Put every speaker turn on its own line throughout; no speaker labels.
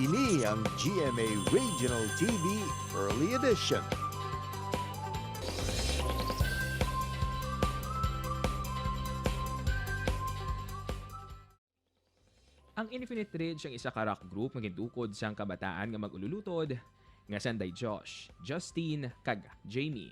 Ini ang GMA Regional TV Early Edition.
Ang Infinite Ridge ang isa ka rock group nga gindukod sang kabataan nga mag-ululutod nga sanday Josh, Justine, kag Jamie.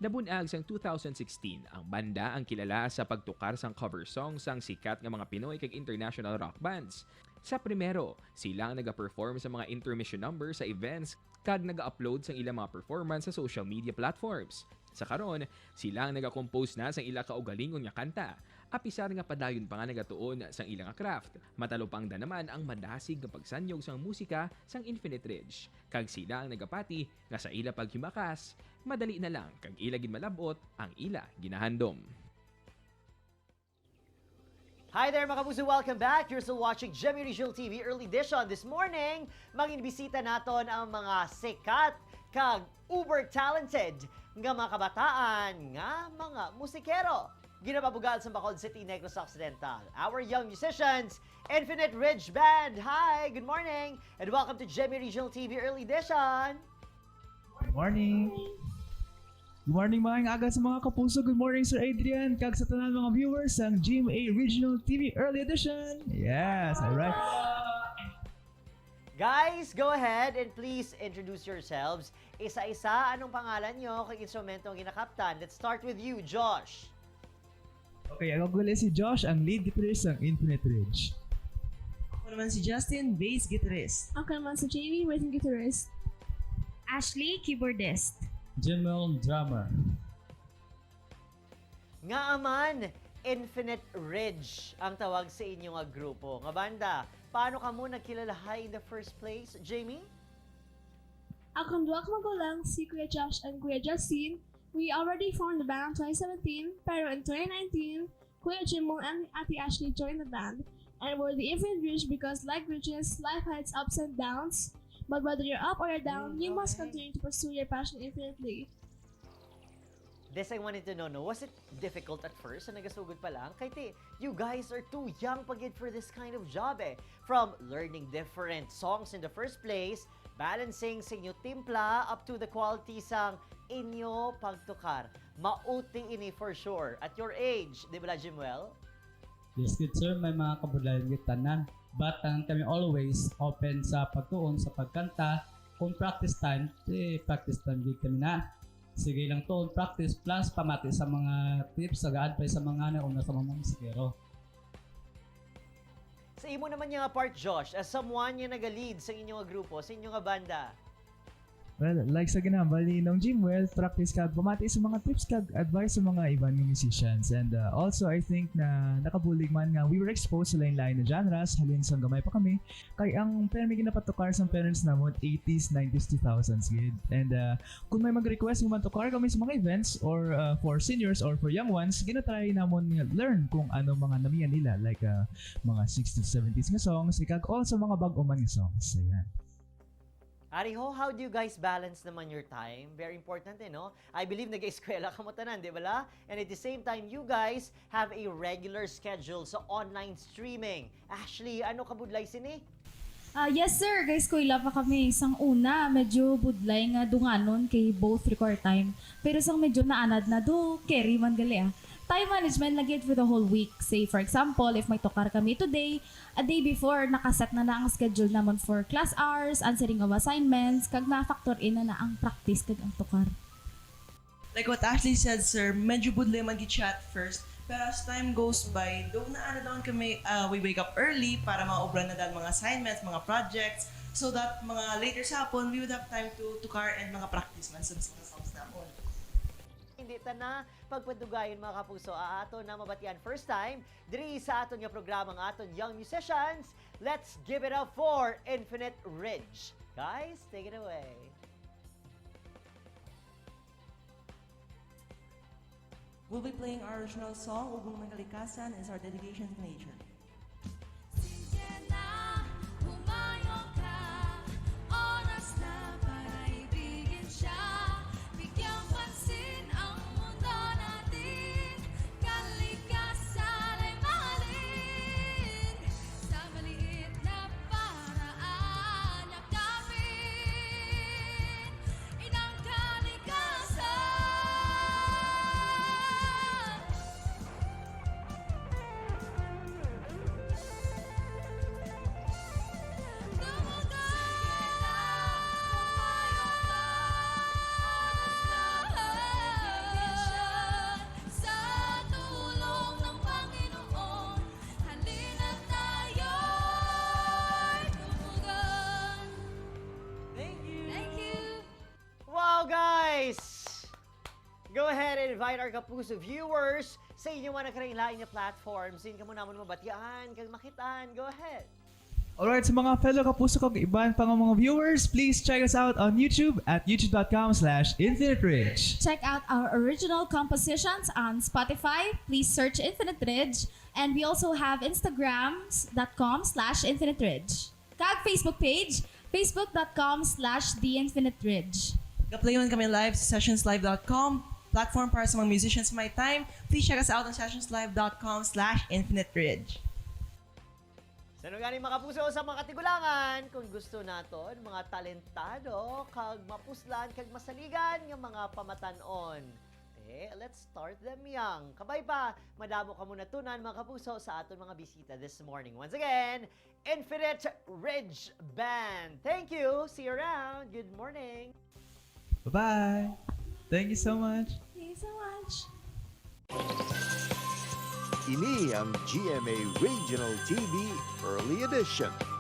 Nabunag sang 2016, ang banda ang kilala sa pagtukar sang cover songs sang sikat nga mga Pinoy kag international rock bands. Sa primero, sila ang nag-perform sa mga intermission number sa events kag nag-upload sang ilang mga performance sa social media platforms. Sa karon, sila ang nag-compose na sang ila kaugalingon nga kanta, apisar nga padayon pa nga nagatuon sang ilang nga craft. Matalupang da naman ang madasig nga pagsanyog sang musika sang Infinite Ridge. Kag sila ang nagapati nga sa ila paghimakas, madali na lang kag ila gid malabot ang ila ginahandom.
Hi there, mga kapuso! Welcome back! You're still watching GMA Regional TV Early Edition. This morning, manginbisita naton ang mga sikat kag uber talented nga mga kabataan nga mga musikero. Ginapabugal sa Bacolod City, Negros Occidental. Our young musicians, Infinite Ridge Band. Hi! Good morning! And welcome to GMA Regional TV Early Edition.
Good morning. Good morning, maayong aga sa mga kapuso. Good morning, Sir Adrian. Kag sa tanan mga viewers ang GMA Regional TV Early Edition. Yes, alright.
Guys, go ahead and please introduce yourselves. Isa-isa, anong pangalan nyo, kag instrumento ang ginakaptan? Let's start with you, Josh.
Okay, ako gali si Josh, ang lead guitarist ng Infinite Ridge.
Ako naman si Justin, bass guitarist.
Ako naman si Jamie, rhythm guitarist.
Ashley, keyboardist.
Jimel, drummer.
Nga aman, Infinite Ridge ang tawag sa inyo nga grupo. Nga banda, paano ka mo nagkilalahay in the first place, Jamie?
Akong duwa ka magulang, si Kuya Josh and Kuya Justine. We already formed the band in 2017, pero in 2019, Kuya Jimmo and Ate Ashley joined the band. And we're the Infinite Ridge because, like bridges, life has its ups and downs. But whether you're up or you're down, you must continue to pursue your passion infinitely.
This I wanted to know, no? Was it difficult at first na nagasugod pa lang? Kay ti, you guys are too young pa gid for this kind of job eh. From learning different songs in the first place, balancing sa inyo timpla up to the quality sang inyo pagtukar. Mauti ini for sure. At your age, di ba, Jimuel?
Yes, good sir. May mga kabudlayan gid tanan. But tanan kami always open sa pagtuon, sa pagkanta. Kung practice time, eh, practice time gid kami na. Sige lang tuon, practice plus pamati sa mga tips, sa advice sa mga nauna sa mga musikero.
Sa imo naman nga part, Josh, as someone nga nag-lead sa inyong grupo, sa inyong banda.
Well, like sa ginhambal ni Nong Jimwell, practice kag pamati sa mga tips kag advice sa mga iban nga musicians. And also, I think na nakabulig man nga we were exposed sa lain-lain na genres halin sa gamay pa kami. Kay ang permi ginapatukar sa parents namon 80s, 90s, 2000s gid. And kung may mag-request nga matukar kami sa mga events or for seniors or for young ones, ginatry namon nga learn kung ano mga namiyan nila, like mga 60s, 70s nga songs, kag also mga bag-o man nga songs. Ayan.
Ariho, how do you guys balance naman your time? Very important eh, no? I believe nag-eskwela ka mo tanan, di ba la? And at the same time, you guys have a regular schedule sa online streaming. Ashley, ano kabudlay sini?
Ah, yes sir, guys, kuila pa kami. Sang una, medyo budlay nga dunganon kay both record time. Pero sang medyo naanad na do, carry man gali ah. Time management lagi for the whole week. Say for example, if may tokar kami today, a day before, nakaset na na ang schedule naman for class hours, answering of assignments, kag na-factor in na na ang practice kag ang tokar.
Like what Ashley said, sir, medyo budlay man at first. Pero as time goes by, though naano naman kami, we wake up early para maobra na dahil mga assignments, mga projects, so that mga later sa hapon, we would have time to tukar and mga practice man sa mga songs namon.
Hindi ta na pagpadugayon, mga kapuso, ato na mabatian first time diri sa aton nga programa ang aton young musicians. Let's give it up for Infinite Ridge. Guys, take it away.
We'll be playing our original song, Ugong ng Kalikasan, as our dedication to nature.
Sige na, humayo ka. Oras na para ibigin siya. Bigyang pansin ang mundo natin. Kalikasan ay mahalin. Sa maliit na paraan.
invite our Kapuso viewers sa inyong mga nakaraing nga platforms. Sin kamo namon mabatian, kag makitaan. Go ahead.
Alright, sa mga fellow Kapuso kag iban pa nga mga viewers, please check us out on YouTube at youtube.com/infiniteridge.
Check out our original compositions on Spotify. Please search Infinite Ridge. And we also have Instagrams.com/Infinite Ridge. Kag Facebook page, Facebook.com/The Infinite Ridge.
Ga-play man kami live sa sessionslive.com, platform para sa mga musicians may time. Please check us out on sessionslive.com/infiniteridge.
Sa gani, mga kapuso, sa mga katigulangan, kung gusto naton mga talentado, kag mapuslan, kag masaligan nga mga pamatan-on. Eh, let's start them young. Kabay pa, madamo kamo natunan, mga kapuso, sa aton mga bisita this morning. Once again, Infinite Ridge Band. Thank you. See you around. Good morning.
Bye-bye! Thank you so much!
Thank you so much.
Ini ang GMA Regional TV Early Edition.